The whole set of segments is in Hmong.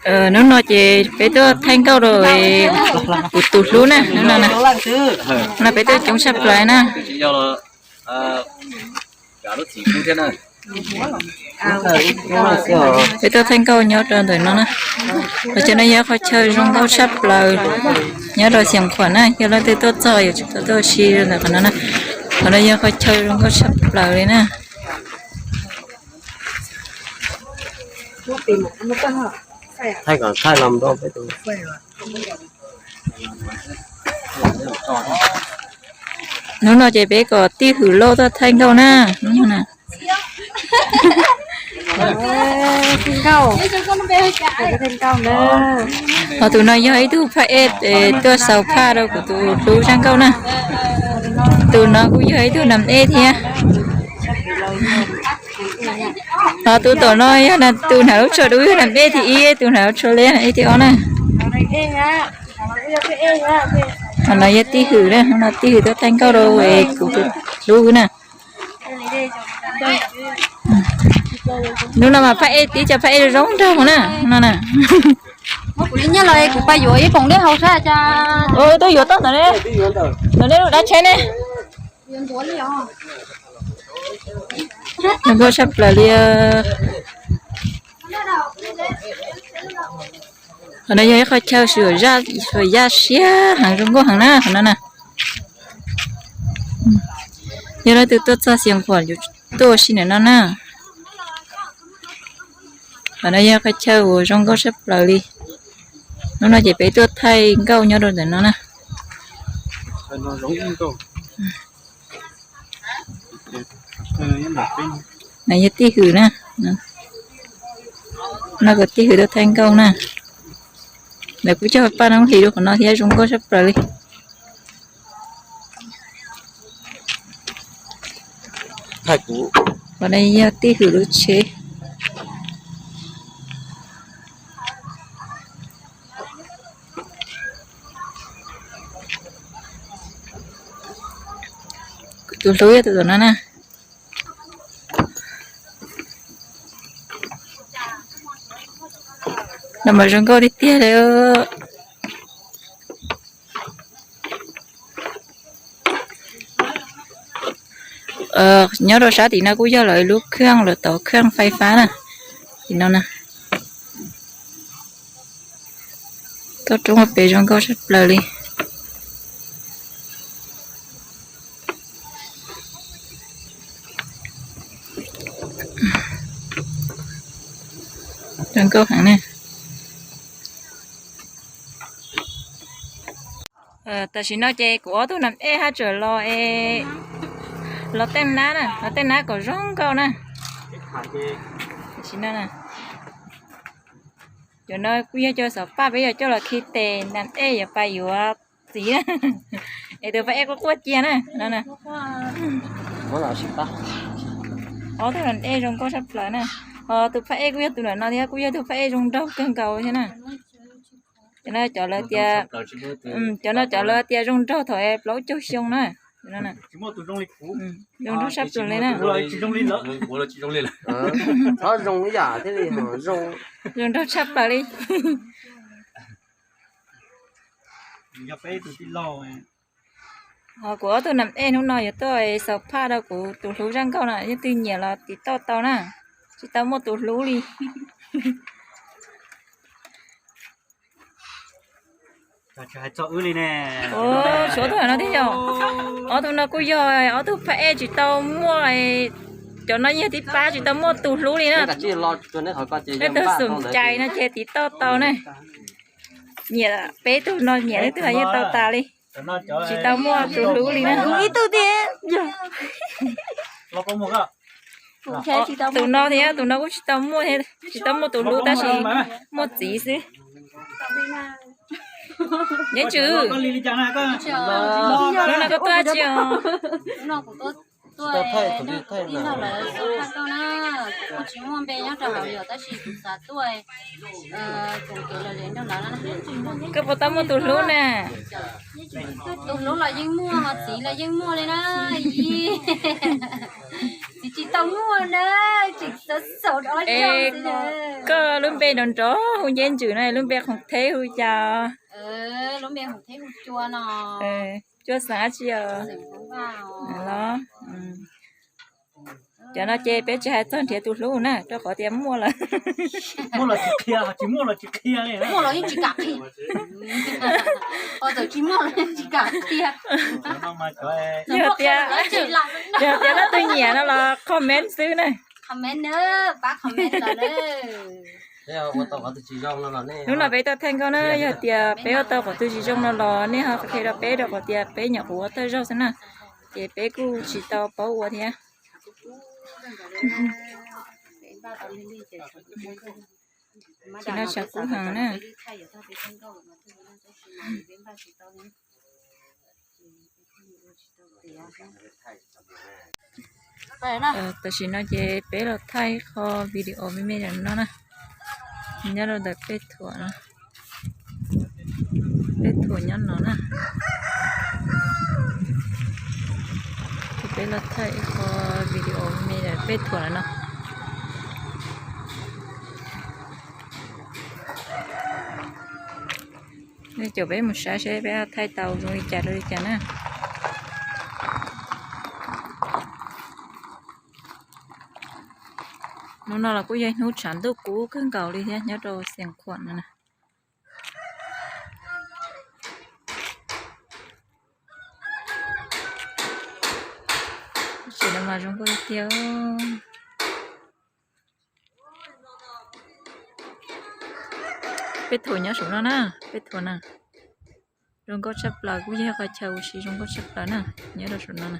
Hnub no ces peb tuaj thaij nkauj rau kuv tus hlub na, hnub no na, no peb tuaj coob tshaj plaws na. Peb tuaj thaij nkauj nyob rau ntawm no na. Qhov chaw no yog qhov chaw zoo nkauj tshaj plaws nyob rau Xeev Khuam na, yog leej twg tuaj txog yuav tsum tau tuaj ua si rau ntawm qhov no na. Qhov no yog qhov chaw zoo nkauj tshaj plaws li na. Hnub no ces peb kom Tij Hwm Lauj tuaj thaij nkauj na, hnub no na. Ho tus no yog ib tug phaj ej tuaj xaus phaj rau kuv tus hlub zaj nkauj na. Tus no kuj yog ib tug nam ej thiab. Ho tus tom no yog tus hnav lub tsho dub, yog nam ej thib ib, tus hnav lub tsho liab nam ej thib ob na. Ho no yog Tij Hwm na, no Tij Hwm tuaj thaij nkauj rau kuv tus hlub na. Hnub no mas phaj ej tib co phaj ej zoo nraug na, no na. Kuv li nyiaj los kuv pais yuav ib poom dej haus sab cas. Tuaj yuav tau ntawm ne, ntawm ne lub dab tsheb ne. Zoo nkauj tshaj plaws li. Qhov no yog ib qho chaw sib zaj, yaj siab heev, zoo nkauj heev na qhov no na. Yog leej twg tuaj txog Xeev Khuam yuav tuaj ua si ntawm no na. Qhov no yog qhov chaw uas zoo nkauj tshaj plaws li. Hnub no ces peb tuaj thaij nkauj nyob rau ntawm no na. No yog Tij Hwm na. No kom Tij Hwm tuaj thaij nkauj na. Lawv kuj coj paj noob hlis rau qhov no thiab, zoo nkauj tshaj plaws li. Qhov no yog Tij Hwm lub tsheb. Kuv tus hlub yog tus tom no na. No mas zoo nkauj tiag tiag li. Nyob rau sab tim no kuj yog lawv lub khaj, lawv tau khaj fais fab na. Tim no na, toj roob pem zoo nkauj tshaj plaws li. Zoo nkauj heev na. Tam sim no ces kuv ob tug nam ej haj tseem los, los tej nab na, los tej nab kom zoo nkauj na. Tam sim no, cov no kuj yog cov xov paj peb yuav coj los khi tes, nam ej yuav pais yuav txiv na. Es tus phaj ej quaj quaj cia na no. Ob tug nam ej zoo nkauj tshaj plaws na. Ho tus phaj ej kuj yog tus nam no thiab, kuj yog tus phaj ej zoo nraug kawg nkaus thiab na. Cov no cov lawv tias, cov no cov lawv tias zoo nraug thaum plaub caug xyoo na. Zoo nraug tshaj plaws li na. Zoo nraug tshaj plaws li. Ho kuv ob tug nam ej hnub no yuav tuaj xaus phaj rau kuv tus hlub zaj nkauj na, yog twg nyiam los tiv tauj tau na, tsis tau muaj tus hlub li. Tshuav tug no thiab yog, ob tug no kuj yog ob tug phaj ej tsis tau muaj, cov no yog tib pab tsis tau muaj tus hlub li na. Nej tug xum cais no ces tiv tauj tau na. Nyiam peb tug no nyiam leej twg los yeej tau tas li. Tsis tau muaj tus hlub li na. Ib tug tiag. Tus no thiab, tus no kuj tsis tau muaj, tsis tau muaj tus hlub tab sis muaj txiv xwb. Nyob Tswv, hnub no koj tuaj dab tsi os? Tuaj ib zaug lawv xav pab koj na, kuv tsis muaj npe nyob rau hauv yom, tab sis kuv xav tuaj koom kev lom zem nrog lawv na. Koj puas tau muaj tus hlub na? Tus hlub los yeej muaj, ho txiv los yeej muaj li na. Txiv Tsis tau muaj na, tseem xav xav ob zaug xwb na. Koj lub npe nrov nrov hu Nceb Ntsws na, lub npe Khoom Theb hu cas? Lub npe Khoom Theb hu Cua no. Cua xeem dab tsi os? Los, cov no ces peb tsis hais txog nrhiav tus hlub na, rau qhov tias muaj lawm. Muaj los tsis qhia, tsis muaj los tsis qhia li. Muaj los yeej tsis kam qhia. Txawm tsis muaj los yeej tsis kam qhia. Yog tias, yog tias leej twg nyiam no los comment xwb na. Comment na, pab comment los na. Hnub no peb tuaj thaij nkauj na, yog tias peb ua tau qhov twg tsis zoo no los nej ho qhia rau peb, rau qhov tias peb nyuam qhuav ua thawj zaug xwb na, ces peb kuj tsis tau paub ua thiab. Tam sim no tshav kub heev na. Tam sim no ces peb los thaij qho video me me no na, nyob rau ntawm pej thuam no. Peb thuam nyob no na. Ces peb los thaij ib qho video me me ntawm pej thuam no. Nej caum peb mus saib seb peb thaij tau zoo li cas rau li cas na. Hnub no los kuj yog ib hnub tshav ntuj kub kawg nkaus li thiab nyob rau Xeev Khuam no na. Tam sim no mas zoo nkauj tiag tiag. Pej thuam nyob saum no na, pej thuam na. Zoo nkauj tshaj plaws, kuj yog qhov chaw ua si zoo nkauj tshaj plaws na, nyob rau saum no na.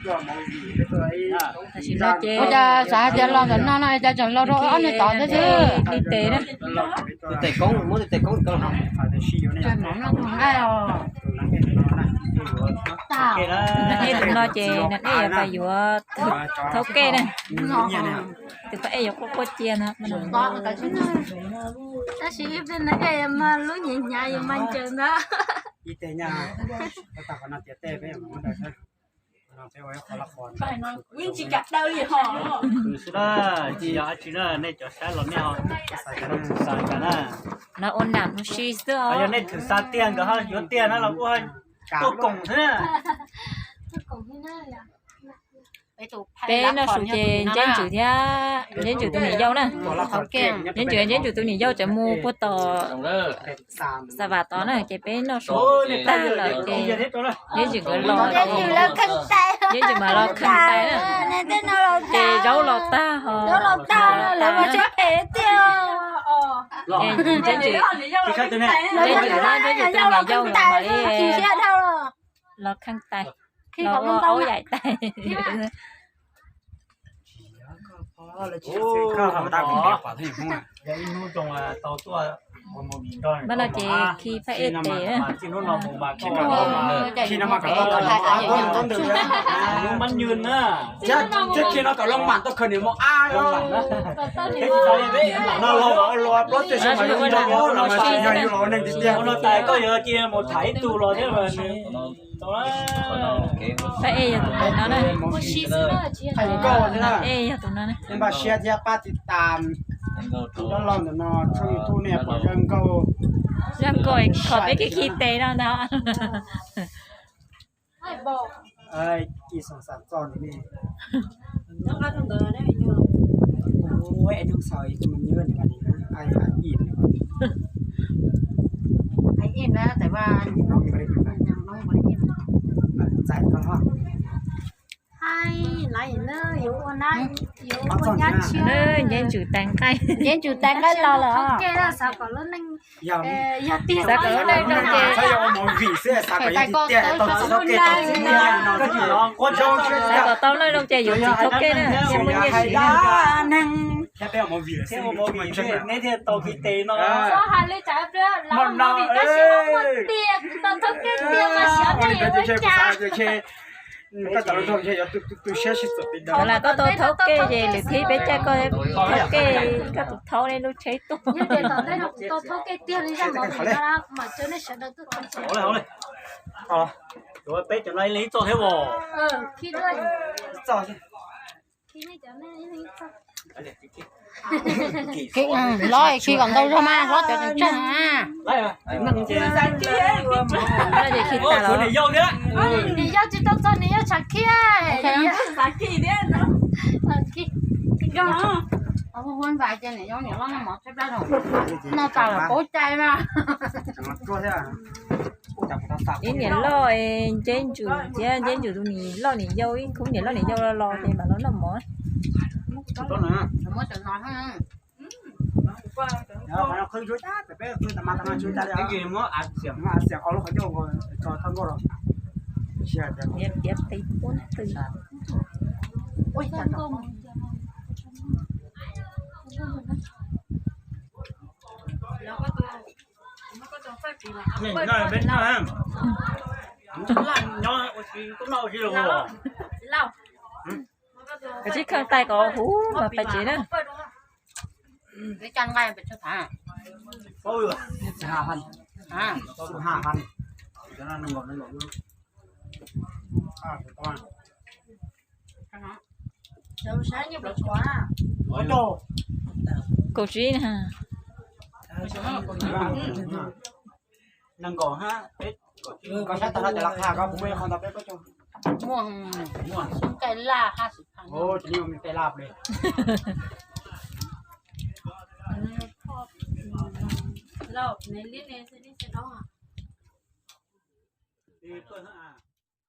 Tam sim no ces ua cas xav hais tias los ntawm no no cas tseem los rau ob niag tod thiab xwb. Li tes na. Tus tes koob, muab tus tes koob rau. Tus no ces nws yuav pas yuav thaub kej na. Tus pab ej yuav quaj quaj cia no. Tab sis ib pliag no ej mas lub hnyav hnyav yuav mas ncaws ntag. Tsis kam daw li ho. Tsis yog dab tsi na, nej cov saib los nej xav cas na. No ua nam mus si xwb os. Yog nej thwm xa tiag nkawd ho yuav tiag na los kuj tuaj koom xwb na. Peb noj su ces Nceb Ntsws thiab Nceb Ntsws tus niam yau na. Nceb Ntsws, Nceb Ntsws tus niam yau tseem mus puag tom Xa Vam tod na, ces peb noj su tag lawm ces Nceb Ntsws nkawd los, Nceb Ntsws mam los kheej tais na. Ces zaub los tag ho. Nceb Ntsws, Nceb Ntsws thiab Nceb Ntsws tus niam yau nkawd mam li los kheej tais, los ua aub yaim tais. Mas no ces khi pab ej tes. Pab ej yog tus no na. Ej yog tus no na. Zaj nkauj kho peb khi khi tes no ntag. Nceb Ntsws tais nqaij, Nceb Ntsws tais nqaij los lawm. Xav kom lub neej zoo ces xav kom tau neej zoo ces yuav tsis thaub kej na, thiaj muaj nyiaj siv na. Neb thiaj tau khi tes no. Lam koj tau thaub kej ces lwm thib peb caij koj thaub kej, koj tus thaub nej lub tsheb tuaj. Peb cov no ib leeg ib txoj thiab os. Ib txoj. Khi kom ntau zog mas hlob cov tseem tsawg na. Niam yau tsis tau txog niam yau tshav khib. Hu hu npais ces niam yau niam loj noj mov tshaib plab zoo. Noj tas lawm paub cai mas. Ib niam loj nceb ntsum thiab nceb ntsum tus niam loj niam yau, ib khub niam loj niam yau los los ces mam los noj mov. Muab cov no. Piav qis puab twg. Koj tsib kheej tais kom huv mas pais tsev na. Kaum tsib na. Nees nkaum hab, koj saib tag hlo cov laj qha ko puas muaj ib qho ntau peb plaub caug? Muaj, muaj. Cai laj hab xwm phaj. Ov, tsis muaj me cai laj plig. Lauj, neb liab ne, neb xav noj.